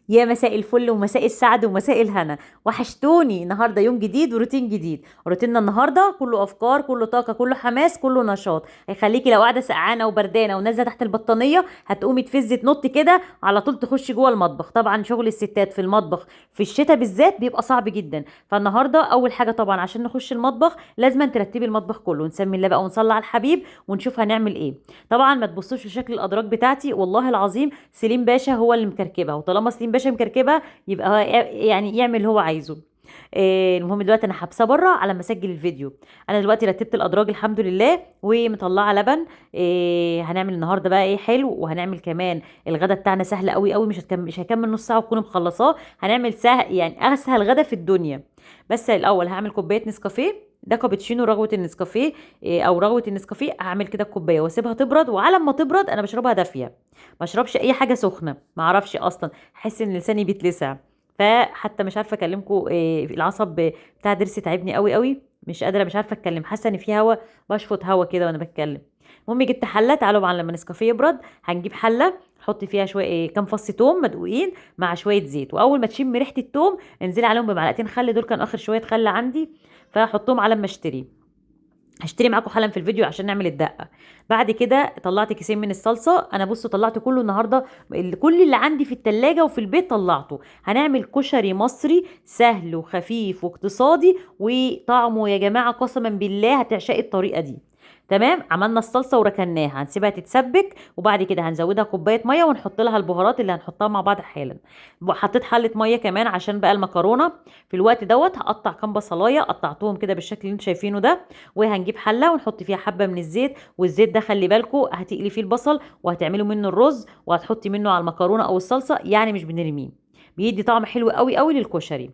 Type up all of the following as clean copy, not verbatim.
يا مساء الفل ومساء السعد ومساء الهنا. وحشتوني. النهارده يوم جديد وروتين جديد. روتيننا النهارده كله افكار، كله طاقة، كله حماس، كله نشاط. هيخليكي لو قاعدة سقعانه وبردانه ونازلة تحت البطانيه هتقومي تفزي تنطي كده على طول تخشي جوه المطبخ. طبعا شغل الستات في المطبخ في الشتاء بالذات بيبقى صعب جدا. فالنهارده اول حاجة طبعا عشان نخش المطبخ لازم ترتبي المطبخ كله، نسمي الله بقى ونصلي على الحبيب ونشوف هنعمل ايه. طبعا ما تبصوش لشكل الادراج بتاعتي، والله العظيم سليم باشا هو اللي مكركبها، وطالما سليم باشا مكركبها يبقى هو يعني يعمل اللي هو عايزه. المهم دلوقتي انا حابسه بره على ما اسجل الفيديو. انا دلوقتي رتبت الادراج الحمد لله ومطلعه لبن. هنعمل النهارده بقى ايه حلو، وهنعمل كمان الغدا بتاعنا سهل قوي قوي، مش هكمل نص ساعة وتكونوا مخلصاه. هنعمل سهل يعني اسهل غدا في الدنيا. بس الاول هعمل كوباية نسكافيه، ده كابتشينو رغوه النسكافيه، او رغوه النسكافيه. هعمل كده الكوباية واسيبها تبرد، وعلى ما تبرد انا بشربها دافيه، ما اشربش اي حاجة سخنة، ما اعرفش اصلا، احس ان لساني بيتلسع. فحتى مش عارفه اكلمكم، العصب بتاع ضرسي تعبني قوي قوي، مش قادرة، مش عارفه اتكلم، حاسه ان في هوا، بشفط هوا كده وانا بتكلم. المهم جبت حله، تعالوا على لما النسكافيه يبرد هنجيب حله نحط فيها شوية كام فص توم مدقوقين مع شوية زيت، واول ما تشم ريحه التوم انزلي عليهم بمعلقتين خل، دول كان اخر شوية خل عندي فحطهم على ما اشتري. هشتري معاكم حالا في الفيديو عشان نعمل الدقة. بعد كده طلعت كيسين من الصلصه، انا بصوا طلعت كله النهارده، كل اللي عندي في التلاجة وفي البيت طلعته. هنعمل كشري مصري سهل وخفيف واقتصادي وطعمه يا جماعة قسما بالله هتعشقي الطريقة دي. تمام، عملنا الصلصه وركناها، هنسيبها تتسبك، وبعد كده هنزودها كوباية مية ونحط لها البهارات اللي هنحطها مع بعض حالا. وحطيت حله مية كمان عشان بقى المكرونه. في الوقت دوت هقطع كام بصلايه، قطعتهم كده بالشكل اللي انتم شايفينه ده، وهنجيب حله ونحط فيها حبه من الزيت، والزيت ده خلي بالكم هتقلي فيه البصل وهتعملوا منه الرز وهتحطي منه على المكرونه او الصلصه، يعني مش بنرميه، بيدي طعم حلو قوي قوي للكشري.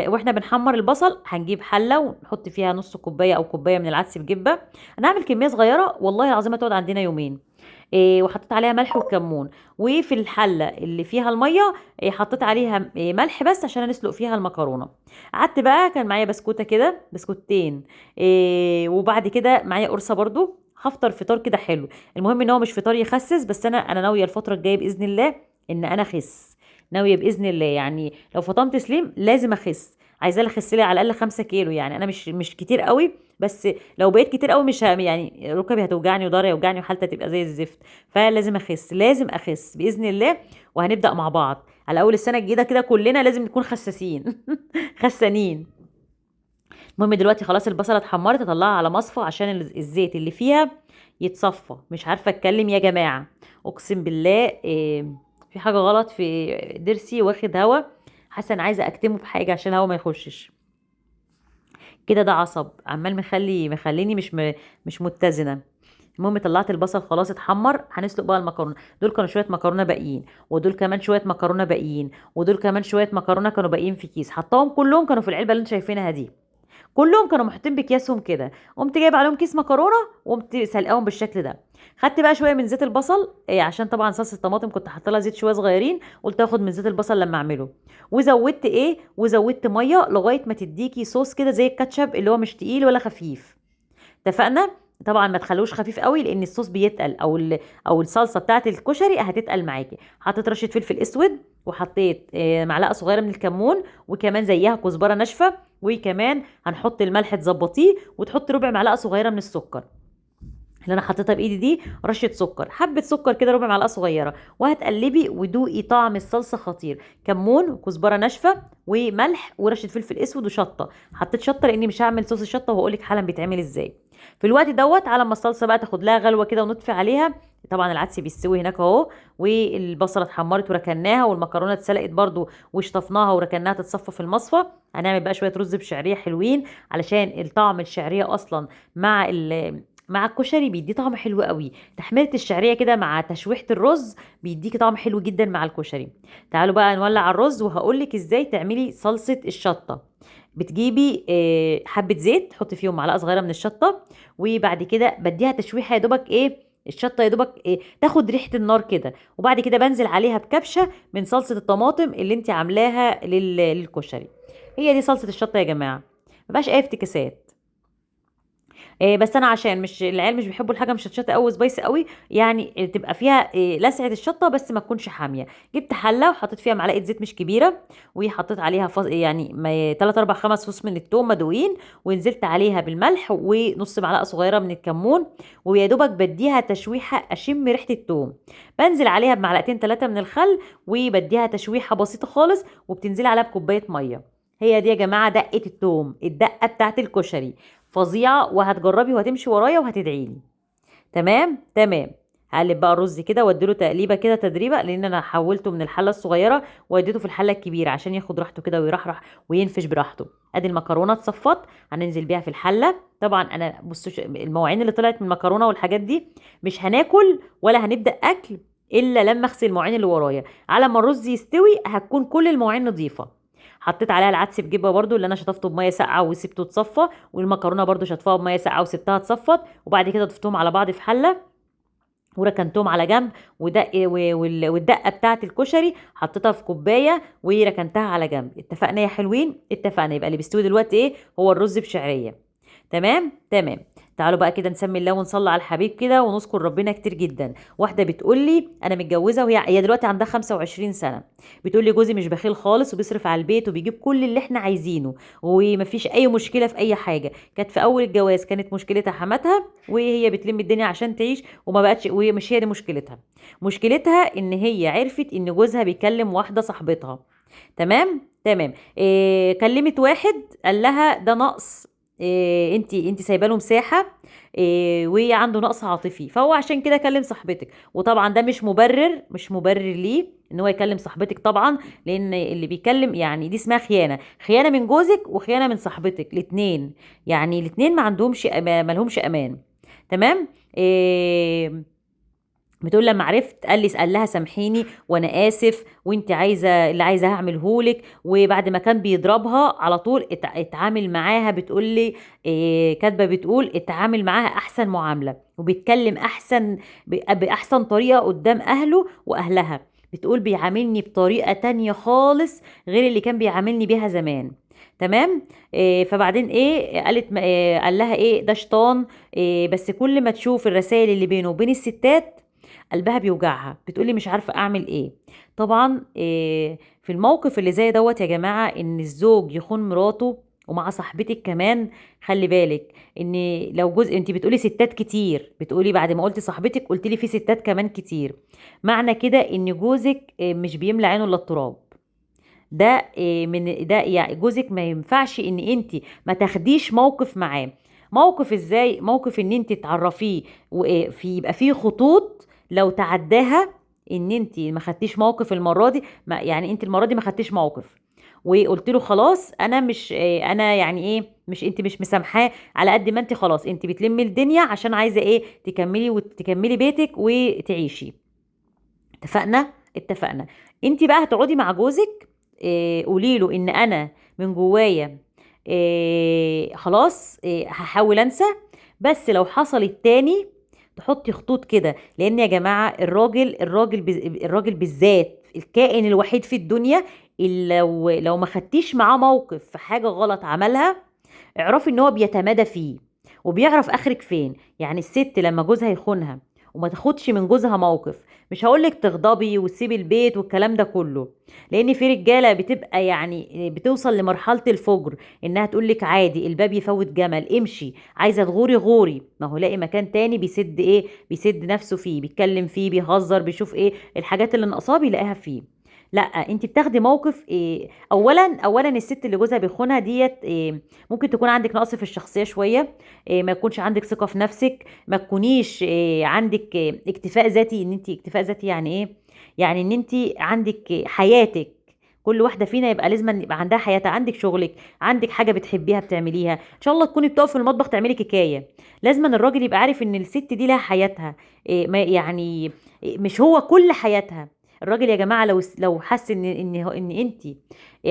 واحنا بنحمر البصل هنجيب حله ونحط فيها نص كوباية او كوباية من العدس بجبه، انا هعمل كمية صغيرة والله العظيم هتقعد عندنا يومين. وحطيت عليها ملح وكمون، وفي الحلة اللي فيها المية حطيت عليها ملح بس عشان نسلق فيها المكرونه. قعدت بقى كان معايا بسكوته كده، بسكوتين، وبعد كده معايا قرصة برضو، هفطر فطار كده حلو. المهم ان هو مش فطار يخسس، بس انا ناوية الفترة الجاية باذن الله ان انا اخس، ناوية باذن الله، يعني لو فطمت سليم لازم اخس، عايزه اخس لي على الاقل 5 كيلو، يعني انا مش كتير قوي، بس لو بقيت كتير قوي مش يعني ركبي هتوجعني وضهري هيوجعني وحالتي هتبقى زي الزفت، فلازم اخس، لازم اخس باذن الله. وهنبدا مع بعض على اول السنة الجديدة كده، كلنا لازم نكون خساسين خسانين. المهم دلوقتي خلاص البصله اتحمرت، اطلعها على مصفى عشان الزيت اللي فيها يتصفى. مش عارفه اتكلم يا جماعة اقسم بالله، في حاجة غلط في ضرسي واخد هوا، حاسه انا عايزه اكتمه بحاجة عشان الهوا ما يخشش كده، ده عصب عمال مخليني مش متزنة. المهم طلعت البصل خلاص اتحمر، هنسلق بقى المكرونه. دول كانوا شوية مكرونه باقيين، ودول كمان شوية مكرونه باقيين، ودول كمان شوية مكرونه كانوا باقيين في كيس، حطاهم كلهم كانوا في العلبة اللي انتوا شايفينها دي، كلهم كانوا محطين باكياسهم كده. قمت جايبه عليهم كيس مكرونه وقمت سلقاهم بالشكل ده. خدت بقى شوية من زيت البصل، عشان طبعا صلصه الطماطم كنت حاطه لها زيت شوية صغيرين، قلت اخد من زيت البصل لما اعمله. وزودت ايه؟ وزودت مية لغاية ما تديكي صوص كده زي الكاتشب اللي هو مش تقيل ولا خفيف. اتفقنا؟ طبعا ما تخلوش خفيف قوي لان الصوص بيتقل، او الصلصه بتاعه الكشري هتتقل معاكي. حطيت رشه فلفل اسود، وحطيت معلقه صغيرة من الكمون، وكمان زيها كزبره ناشفة، وكمان هنحط الملح تظبطيه، وتحط ربع معلقه صغيرة من السكر اللي انا حطيتها بايدي دي، رشه سكر، حبه سكر كده ربع معلقه صغيرة، وهتقلبي ودوقي طعم الصلصه خطير. كمون وكزبره ناشفة وملح ورشه فلفل اسود وشطه، حطيت شطه لاني مش هعمل صوص الشطه وهقول لك حالا بيتعمل ازاي. في الوقت دوت على ما الصلصه بقى تاخد لها غلوه كده ونطفي عليها، طبعا العدس بيستوي هناك اهو، والبصله اتحمرت وركناها، والمكرونه اتسلقت برده وشطفناها وركناها تتصفى في المصفى. هنعمل بقى شوية رز بشعريه حلوين علشان الطعم الشعرية اصلا مع الكشري بيدي طعم حلو قوي. تحميره الشعرية كده مع تشويحه الرز بيديكي طعم حلو جدا مع الكشري. تعالوا بقى نولع الرز وهقولك ازاي تعملي صلصه الشطه. بتجيبي حبه زيت تحطي فيهم معلقه صغيرة من الشطه، وبعد كده بديها تشويحه يا دوبك ايه الشطه يا دوبك ايه تاخد ريحه النار كده، وبعد كده بنزل عليها بكبشه من صلصه الطماطم اللي انت عاملاها للكشري. هي دي صلصه الشطه يا جماعة، ما فيهاش اي افتكاسات. بس انا عشان مش العيال مش بيحبوا الحاجة مشطشطه قوي spicy قوي، يعني تبقى فيها لسعه الشطه بس ما تكونش حامية. جبت حله وحطيت فيها معلقه زيت مش كبيرة، وحطيت عليها يعني 3 4 5 فصوص من الثوم مدوقين، ونزلت عليها بالملح ونص معلقه صغيرة من الكمون، ويا دوبك بديها تشويحه اشم ريحه الثوم. بنزل عليها بمعلقتين 3 من الخل وبديها تشويحه بسيطة خالص، وبتنزلي عليها بكوبايه مية. هي دي يا جماعة دقه الثوم، الدقة بتاعت الكشري فظيعة، وهتجربي وهتمشي ورايا وهتدعيلي. تمام تمام. هقلب بقى الرز كده واديله تقليبه كده تدريبه، لان انا حولته من الحلة الصغيرة واديته في الحلة الكبيرة عشان ياخد راحته كده ويرحرح وينفش براحته. ادي المكرونه اتصفت، هننزل بيها في الحلة. طبعا انا بصوا المواعين اللي طلعت من المكرونه والحاجات دي مش هناكل ولا هنبدا اكل الا لما اغسل المواعين اللي ورايا. على ما الرز يستوي هتكون كل المواعين نظيفة. حطيت عليها العدس بجبه برده اللي انا شطفته بميه ساقعه وسبته اتصفى، والمكرونه برده شطفها بميه ساقعه وسبتها اتصفت، وبعد كده ضفتهم على بعض في حله وركنتهم على جنب. والدقه بتاعه الكشري حطيتها في كوباية وركنتها على جنب. اتفقنا يا حلوين؟ اتفقنا. يبقى اللي بيستوي دلوقتي ايه؟ هو الرز بشعريه. تمام تمام. تعالوا بقى كده نسمي الله ونصلي على الحبيب كده ونذكر ربنا كتير جدا. واحدة بتقول لي انا متجوزة، وهي دلوقتي عندها 25 سنة، بتقول لي جوزي مش بخيل خالص وبيصرف على البيت وبيجيب كل اللي احنا عايزينه ومفيش اي مشكلة في اي حاجة. كانت في اول الجواز كانت مشكلتها حماتها، وهي بتلم الدنيا عشان تعيش وما بقتش، ومش هي دي مشكلتها. مشكلتها ان هي عرفت ان جوزها بيكلم واحدة صاحبتها. تمام تمام. كلمت واحد قال لها ده نقص، انت سايبه له مساحة، وعنده نقص عاطفي، فهو عشان كده كلم صاحبتك. وطبعا ده مش مبرر، مش مبرر ليه ان هو يكلم صاحبتك طبعا، لان اللي بيكلم يعني دي اسمها خيانة، خيانة من جوزك وخيانة من صاحبتك، الاثنين يعني الاثنين ما عندهمش ما لهمش امان. تمام. بتقول لما عرفت قال لي، قال لها سامحيني وانا اسف، وانت عايزه اللي عايزه هعملهولك. وبعد ما كان بيضربها على طول اتعامل معاها، بتقول لي كاتبه بتقول اتعامل معاها احسن معاملة، وبيتكلم احسن باحسن طريقه قدام اهله واهلها. بتقول بيعاملني بطريقة تانية خالص غير اللي كان بيعاملني بيها زمان. تمام. فبعدين ايه قالت، قال لها ايه ده شيطان، بس كل ما تشوف الرسائل اللي بينه وبين الستات قلبها بيوجعها. بتقولي مش عارفة أعمل إيه. طبعا في الموقف اللي زي دوت يا جماعة، إن الزوج يخون مراته ومع صاحبتك كمان، خلي بالك إن لو جزء، أنت بتقولي ستات كتير، بتقولي بعد ما قلتي صاحبتك قلتي لي في ستات كمان كتير، معنى كده إن جوزك مش بيملى عينه إلا التراب. ده من ده يعني جوزك ما ينفعش إن أنت ما تاخديش موقف معاه. موقف إزاي؟ موقف إن أنت تعرفيه وفي يبقى فيه خطوط لو تعداها ان انت ما خدتيش موقف المرة دي، ما يعني انت المرة دي ما خدتيش موقف وقلت له خلاص انا مش، انا يعني ايه، مش انت مش مسامحاه على قد ما انت خلاص انت بتلمي الدنيا عشان عايزه ايه، تكملي وتكملي بيتك وتعيشي. اتفقنا؟ اتفقنا. انت بقى هتقعدي مع جوزك، قولي له ان انا من جوايا خلاص هحاول انسى، بس لو حصلت تاني تحطي خطوط كده. لان يا جماعة الراجل بالذات الكائن الوحيد في الدنيا اللي لو ما خدتيش معاه موقف في حاجة غلط عملها، اعرفي ان هو بيتمادى فيه وبيعرف اخرك فين. يعني الست لما جوزها يخونها وما تاخدش من جوزها موقف، مش هقولك تغضبي وتسيبي البيت والكلام ده كله، لان في رجاله بتبقى يعني بتوصل لمرحلة الفجر انها تقولك عادي الباب يفوت جمل، امشي، عايزه تغوري غوري، ما هو لاقي مكان تاني بيسد ايه، بيسد نفسه فيه، بيتكلم فيه، بيهزر، بيشوف ايه الحاجات اللي ناقصاه بيلاقيها فيه. لا انت بتاخدي موقف إيه؟ اولا الست اللي جوزها بيخونها ديت إيه، ممكن تكون عندك نقص في الشخصية شوية، إيه، ما يكونش عندك ثقة في نفسك، ما تكونيش إيه عندك إيه اكتفاء ذاتي. ان انت اكتفاء ذاتي يعني ايه؟ يعني ان انت عندك حياتك، كل واحدة فينا يبقى لازم يبقى عندها حياتها، عندك شغلك، عندك حاجة بتحبيها بتعمليها، ان شاء الله تكوني بتقفي في المطبخ تعملي كيكايه. لازم الراجل يبقى عارف ان الست دي لها حياتها، إيه، ما يعني إيه، مش هو كل حياتها. الراجل يا جماعة لو حس ان انت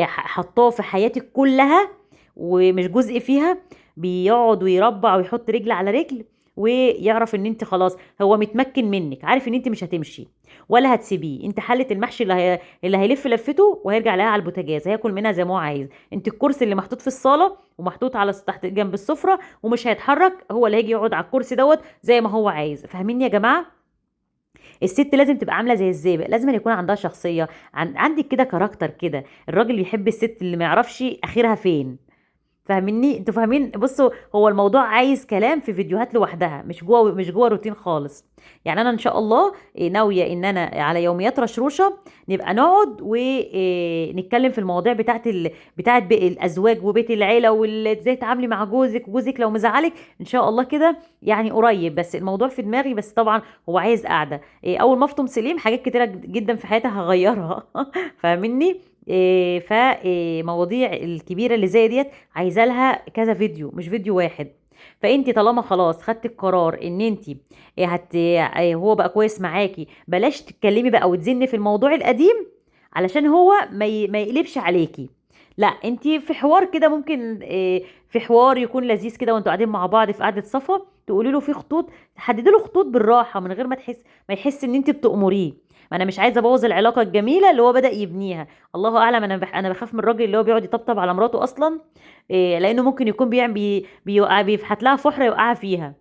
حطاه في حياتك كلها ومش جزء فيها، بيقعد ويربع ويحط رجل على رجل ويعرف ان انت خلاص هو متمكن منك، عارف ان انت مش هتمشي ولا هتسيبيه. انت حله المحشي اللي هيلف لفته وهيرجع لها على البوتاجاز، هياكل منها زي ما هو عايز. انت الكرسي اللي محطوط في الصاله ومحطوط على تحت جنب السفرة ومش هيتحرك، هو اللي هيجي يقعد على الكرسي دوت زي ما هو عايز. فاهميني يا جماعة؟ الست لازم تبقى عامله زي الزئبق، لازم أن يكون عندها شخصية، عندك كده character كده. الراجل يحب الست اللي ما يعرفش اخرها فين، فاهميني؟ انتوا فاهمين؟ بصوا هو الموضوع عايز كلام في فيديوهات لوحدها، مش جوه روتين خالص. يعني انا ان شاء الله ناوية ان انا على يوميات رشروشه نبقى نقعد ونتكلم في المواضيع بتاعت الازواج وبيت العيلة، وازاي تتعاملي مع جوزك، وجوزك لو مزعلك ان شاء الله كده يعني قريب. بس الموضوع في دماغي، بس طبعا هو عايز قعدة. اول ما افطم سليم حاجات كتيرة جدا في حياتي هغيرها فاهميني؟ فمواضيع الكبيرة اللي زي ديت عايزه لها كذا فيديو مش فيديو واحد. فانت طالما خلاص خدتي القرار ان انت هو بقى كويس معاكي، بلاش تتكلمي بقى وتزني في الموضوع القديم علشان هو ما يقلبش عليكي. لا انت في حوار كده ممكن، في حوار يكون لذيذ كده وانتوا قاعدين مع بعض في قعدة صفا، تقولي له في خطوط، تحددي له خطوط بالراحة من غير ما يحس ان انت بتأمريه. ما انا مش عايزه ابوظ العلاقة الجميلة اللي هو بدأ يبنيها. الله اعلم، انا بخاف من الراجل اللي هو بيقعد يطبطب على مراته اصلا، لانه ممكن يكون بيفحت لها فحره يوقعها فيها.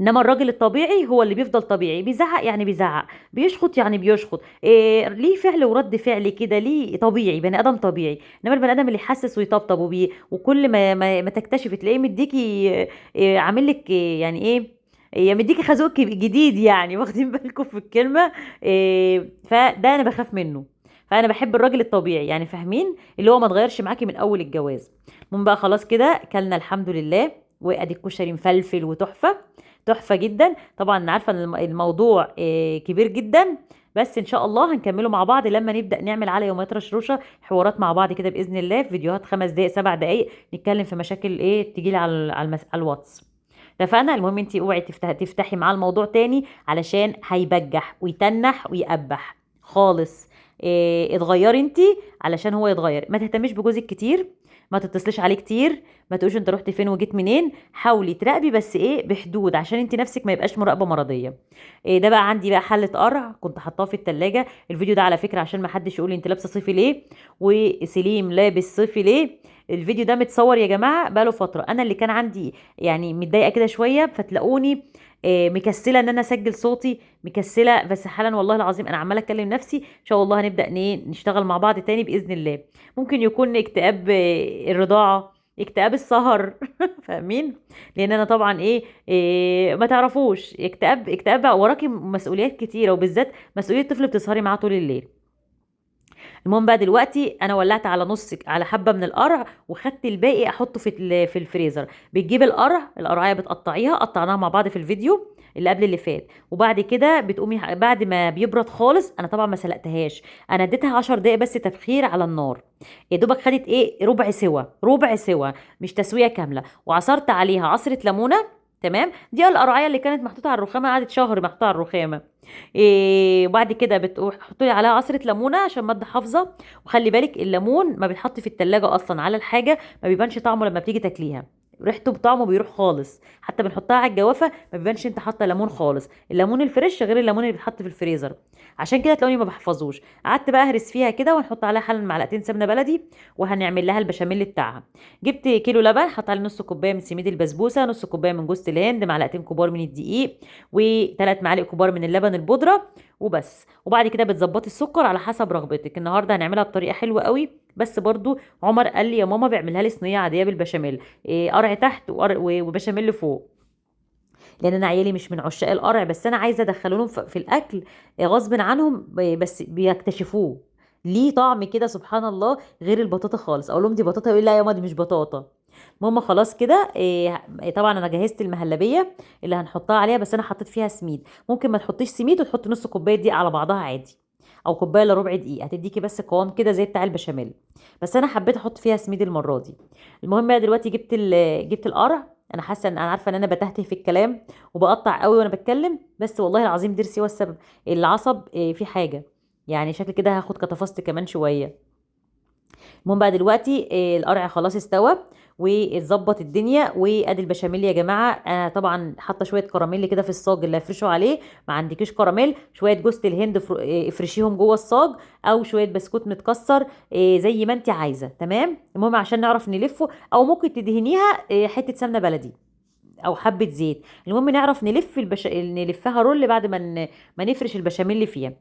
انما الراجل الطبيعي هو اللي بيفضل طبيعي، بيزعق يعني بيزعق، بيشخط يعني بيشخط، ليه فعل ورد فعل كده، ليه طبيعي، بني ادم طبيعي. انما البني ادم اللي يحسس ويطبطب وكل ما تكتشف تلاقيه مديكي، عامل لك، يعني ايه، يا مديكي خازوق جديد يعني، واخدين بالكم في الكلمة، فده انا بخاف منه. فانا بحب الراجل الطبيعي يعني، فاهمين؟ اللي هو ما اتغيرش معاكي من اول الجواز. المهم بقى خلاص كده كلنا الحمد لله، وادي الكشري مفلفل وتحفه، تحفة جدا. طبعا انا عارفه ان الموضوع كبير جدا، بس ان شاء الله هنكمله مع بعض لما نبدا نعمل على يوميات رشروشه حوارات مع بعض كده باذن الله، في فيديوهات 5 دقائق 7 دقائق نتكلم في مشاكل ايه تجيلي على الواتس. اتفقنا؟ المهم انت اوعي تفتحي معاه الموضوع تاني علشان هيبجح ويتنح ويقبح خالص. اتغيري انت علشان هو يتغير. ما تهتميش بجوزك كتير، ما تتصليش عليه كتير، ما تقولش انت رحت فين وجيت منين. حاولي تراقبي بس ايه بحدود عشان انت نفسك ما يبقاش مراقبة مرضية. ده بقى عندي بقى حله قرع كنت حطاها في التلاجة. الفيديو ده على فكرة عشان ما حدش يقول لي انت لابسه صيفي ليه وسليم لابس صيفي ليه. الفيديو ده متصور يا جماعة بقاله فترة، انا اللي كان عندي يعني متضايقة كده شوية، فتلاقوني مكسله ان انا اسجل صوتي، مكسله، بس حالا والله العظيم انا عماله اكلم نفسي. ان شاء الله هنبدا نشتغل مع بعض تاني باذن الله. ممكن يكون اكتئاب، الرضاعة، اكتئاب السهر فاهمين؟ لان انا طبعا إيه ما تعرفوش اكتئاب بقى وراكي مسؤوليات كتيرة، وبالذات مسؤولية طفل بتسهري معاه طول الليل. المهم بقى دلوقتي انا ولعت على نص، على حبه من القرع، وخدت الباقي احطه في الفريزر. بتجيب القرع، القرعيه بتقطعيها، قطعناها مع بعض في الفيديو اللي قبل اللي فات، وبعد كده بتقومي بعد ما بيبرد خالص، انا طبعا ما سلقتهاش، انا اديتها 10 دقايق بس تبخير على النار، يا دوبك خدت ايه ربع سوا، ربع سوا مش تسويه كاملة، وعصرت عليها عصره ليمونه. تمام، دي القرعيه اللي كانت محطوطة على الرخامه، قعدت شهر محطوطة على الرخامه. وبعد كده بتروح حطي لي عليها عصره ليمونه عشان مادة حافظه. وخلي بالك الليمون ما بيتحط في التلاجة اصلا على الحاجة، ما بيبانش طعمه لما بتيجي تاكليها، ريحته بطعمه بيروح خالص. حتى بنحطها على الجوافه ما بيبانش انت حاطه ليمون خالص. الليمون الفريش غير الليمون اللي بيتحط في الفريزر، عشان كده تلاقوني ما بحفظوش. قعدت بقى اهرس فيها كده، ونحط عليها حالا معلقتين سمنه بلدي، وهنعمل لها البشاميل بتاعها. جبت كيلو لبن، حط عليه نص كوباية من سميد البسبوسه، نص كوباية من جوز الهند، معلقتين كبار من الدقيق، وثلاث معالق كبار من اللبن البودره وبس. وبعد كده بتظبطي السكر على حسب رغبتك. النهارده هنعملها بطريقة حلوة قوي، بس برضو عمر قال لي يا ماما بيعملها لي صينية عادية بالبشاميل، قرع تحت وبشاميل فوق، لان انا عيالي مش من عشاق القرع، بس انا عايزه ادخله لهم في الاكل غصب عنهم، بس بيكتشفوه ليه طعم كده سبحان الله غير البطاطا خالص. اقول لهم دي بطاطا، يقول لا يا ماما دي مش بطاطا. المهم خلاص كده، طبعا انا جهزت المهلبيه اللي هنحطها عليها، بس انا حطيت فيها سميد. ممكن ما تحطيش سميد وتحطي نص كوباية دقيق على بعضها عادي، او كوباية الا ربع دقيق، هتديكي بس قوام كده زي بتاع البشاميل، بس انا حبيت احط فيها سميد المرة دي. المهم بقى دلوقتي جبت القرع. انا حاسه ان انا عارفه ان انا بتهته في الكلام وبقطع قوي وانا بتكلم، بس والله العظيم ضرسي هو السبب، العصب في حاجة يعني، شكل كده هاخد كتفست كمان شوية. المهم بقى دلوقتي، القرع خلاص استوى، وتظبط الدنيا. وادي البشاميل يا جماعة، انا طبعا حاطه شوية كراميل كده في الصاج اللي هفرشه عليه. ما عندكيش كراميل، شوية جوز الهند افرشيهم جوه الصاج، او شوية بسكوت متكسر، زي ما انت عايزه. تمام. المهم عشان نعرف نلفه، او ممكن تدهنيها حتة سمنه بلدي او حبه زيت. المهم نعرف نلف نلفها roll بعد ما ما نفرش البشاميل اللي فيها.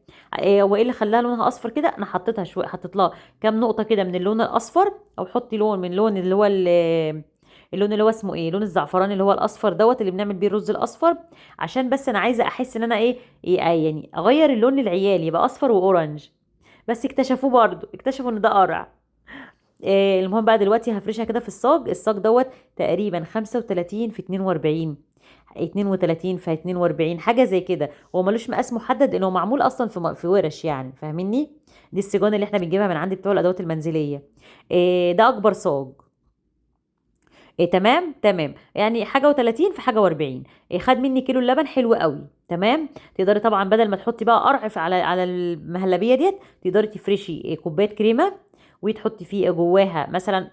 وايه اللي خلاها لونها اصفر كده؟ انا حطيتها شوية، حطيت لها كام نقطة كده من اللون الاصفر، او حطي لون من لون اللي هو اللون اللي هو اسمه ايه، لون الزعفران اللي هو الاصفر دوت اللي بنعمل بيه الرز الاصفر، عشان بس انا عايزه احس ان انا ايه، يعني اغير اللون للعيال يبقى اصفر و orange. بس اكتشفوه برضو، اكتشفوا ان ده قرع. المهم بقى دلوقتي هفرشها كده في الصاج. الصاج دوت تقريبا 35 في 42، 32 في 42، حاجة زي كده. هو ملوش مقاس محدد، انه معمول اصلا في ورش يعني، فاهميني؟ دي السجون اللي احنا بنجيبها من عند بتوع الادوات المنزلية. ده اكبر صاج. تمام تمام، يعني حاجة وتلاتين في حاجة واربعين. خد مني كيلو اللبن حلو قوي. تمام. تقدري طبعا بدل ما تحطي بقى قرع على المهلبيه ديت، تقدري تفرشي كوباية كريمة وتحطي فيه جواها مثلا،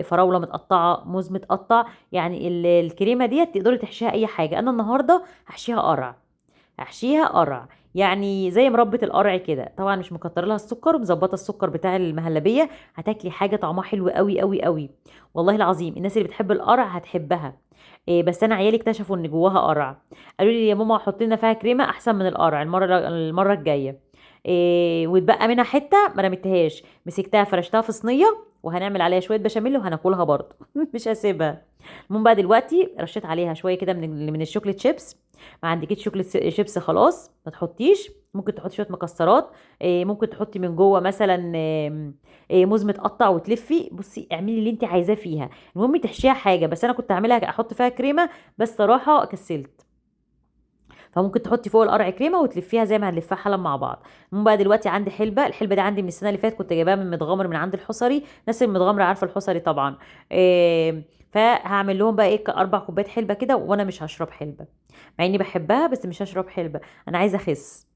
فراوله متقطعه، موز متقطع. يعني الكريمة ديت تقدري تحشيها اي حاجة. انا النهارده هحشيها قرع، هحشيها قرع يعني زي مربة القرع كده، طبعا مش مكتر لها السكر، ومظبطه السكر بتاع المهلبيه. هتاكلي حاجة طعمها حلو قوي قوي قوي والله العظيم. الناس اللي بتحب القرع هتحبها. بس انا عيالي اكتشفوا ان جواها قرع، قالوا لي يا ماما حطي لنا فيها كريمة احسن من القرع المرة الجاية. واتبقى منها حتة ما رميتهاش، مسكتها فرشتها في صينية، وهنعمل عليها شوية بشاميل وهناكلها برضه. مش هسيبها. المهم بقى دلوقتي رشيت عليها شوية كده من ال chocolate chips. ما عندكيش chocolate chips خلاص ما تحطيش، ممكن تحطي شوية مكسرات، ممكن تحطي من جوه مثلا، موز متقطع وتلفي. بصي اعملي اللي انت عايزاه فيها، المهم تحشيها حاجة. بس انا كنت هعملها احط فيها كريمة، بس صراحة كسلت. فممكن تحطي فوق القرع كريمة وتلفيها زي ما هنلفها حالا مع بعض. المهم بقى دلوقتي عندي حلبة، الحلبة دي عندي من السنة اللي فاتت، كنت جايباها من متغمر من عند الحصري. ناس المتغمر عارفه الحصري طبعا. فهعمل لهم بقى ايه، 4 كوبايات حلبة كده، وانا مش هشرب حلبة مع اني بحبها، بس مش هشرب حلبة، انا عايزه اخس.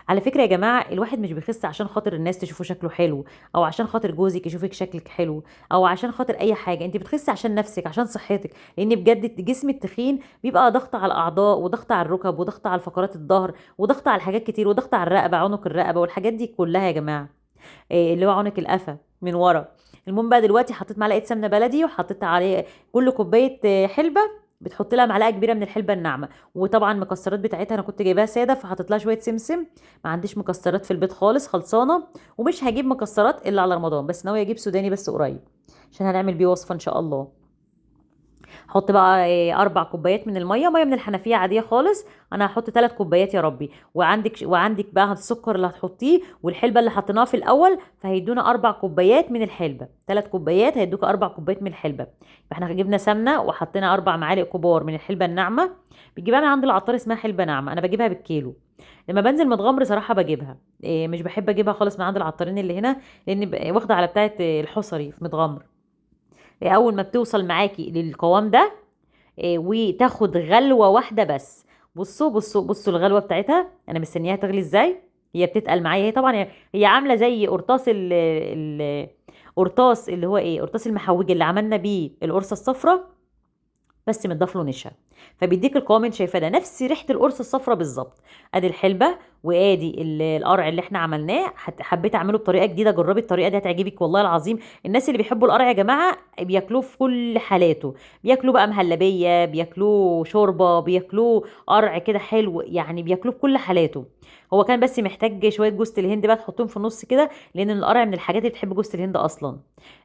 على فكرة يا جماعة الواحد مش بيخس عشان خاطر الناس تشوفه شكله حلو، او عشان خاطر جوزك يشوفك شكلك حلو، او عشان خاطر اي حاجة. انت بتخسي عشان نفسك، عشان صحتك، لان بجد جسم التخين بيبقى ضغط على الاعضاء، وضغط على الركب، وضغط على فقرات الظهر، وضغط على حاجات كتير، وضغط على الرقبة، عنق الرقبة والحاجات دي كلها يا جماعة، اللي هو عنق القفا من ورا. المهم بقى دلوقتي حطيت معلقه سمنه بلدي، وحطيت عليه كل كوباية حلبة بتحط لها معلقه كبيرة من الحلبة الناعمة، وطبعا المكسرات بتاعتها انا كنت جايباها ساده، فحطيت لها شوية سمسم. ما عنديش مكسرات في البيت خالص، خلصانه، ومش هجيب مكسرات الا على رمضان، بس ناوية اجيب سوداني بس قريب عشان هنعمل بيه وصفه ان شاء الله. هحط بقى 4 كوبايات من المية، مية من الحنفية عادية خالص. انا هحط 3 كوبايات يا ربي، وعندك بقى السكر اللي هتحطيه والحلبه اللي حطيناها في الاول، فهيدونا 4 كوبايات من الحلبة. 3 كوبايات هيدوك 4 كوبايات من الحلبة. فاحنا جبنا سمنه وحطينا 4 معالق كبار من الحلبة الناعمة، بتجيبها من عند العطار، اسمها حلبة ناعمة. انا بجيبها بالكيلو، لما بنزل متغمر صراحة بجيبها، مش بحب اجيبها خالص من عند العطارين اللي هنا، لان واخده على بتاعه الحصري في متغمر. اول ما بتوصل معاكي للقوام ده، وتاخد غلوه واحدة بس. بصوا بصوا بصوا الغلوه بتاعتها، انا مستنياها تغلي ازاي. هي بتتقل معايا، هي طبعا هي عامله زي قرطاس قرطاس اللي هو ايه، قرطاس المحوجه اللي عملنا بيه القرصه الصفراء، بس متضاف له نشا، فبيديك القوام اللي شايفاه ده، نفس ريحه القرص الصفراء بالظبط. ادي الحلبة وادي القرع اللي احنا عملناه. حبيت اعمله بطريقة جديدة، جربي الطريقة دي هتعجبك والله العظيم. الناس اللي بيحبوا القرع يا جماعة بياكلوه في كل حالاته، بياكلوه بقى مهلبية، بياكلوه شوربة، بياكلوه قرع كده حلو، يعني بياكلوه بكل حالاته. هو كان بس محتاج شوية جوز الهند بقى تحطهم في النص كده، لان القرع من الحاجات اللي بتحب جوز الهند اصلا.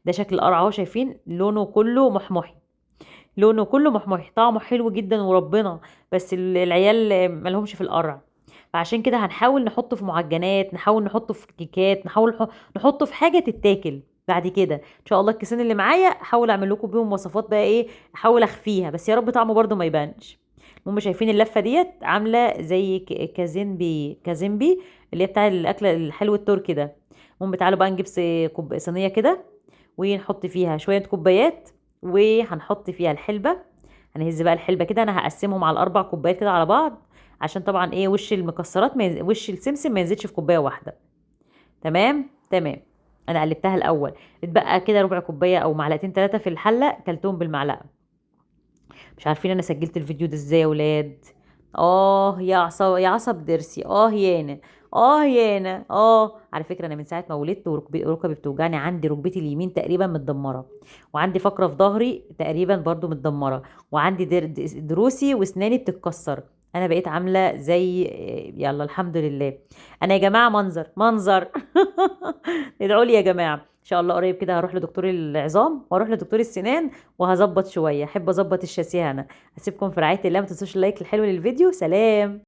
ده شكل القرع اهو، شايفين لونه كله محمحي، لونه كله محمحي، طعمه حلو جدا وربنا، بس العيال مالهمش في القرع، فعشان كده هنحاول نحطه في معجنات، نحاول نحطه في كيكات، نحاول نحطه في حاجة تتاكل بعد كده ان شاء الله. الكيسين اللي معايا احاول اعمل لكم بيهم وصفات بقى ايه، احاول اخفيها بس يا رب طعمه برده ما يبانش. المهم شايفين اللفة ديت عامله زي كازينبي اللي هي بتاع الاكل الحلو التركي ده. المهم تعالوا بقى نجيب صينية كده ونحط فيها شوية كوبايات، وهنحط فيها الحلبة. هنهز بقى الحلبة كده، انا هقسمهم على 4 كوبايات كده على بعض، عشان طبعا ايه وش المكسرات ما وش السمسم ما ينزلش في كوباية واحدة. تمام تمام. انا قلبتها الاول، اتبقى كده ربع كوباية او معلقتين 3 في الحلة، كلتهم بالمعلقه. مش عارفين انا سجلت الفيديو ده ازاي يا ولاد. يا عصب، يا عصب ضرسي، يانا، يانا. على فكرة انا من ساعة ما ولدت وركبي بتوجعني، عندي ركبتي اليمين تقريبا متدمره، وعندي فقره في ظهري تقريبا برضو متدمره، وعندي ضروسي واسناني بتتكسر. انا بقيت عامله زي، يلا الحمد لله. انا يا جماعة منظر منظر. ادعوا لي يا جماعة، ان شاء الله قريب كده هروح لدكتور العظام واروح لدكتور السنان وهظبط شوية، احب اظبط الشاسيه. انا هسيبكم في رعاية الله، ما تنسوش ال like الحلو للفيديو. سلام.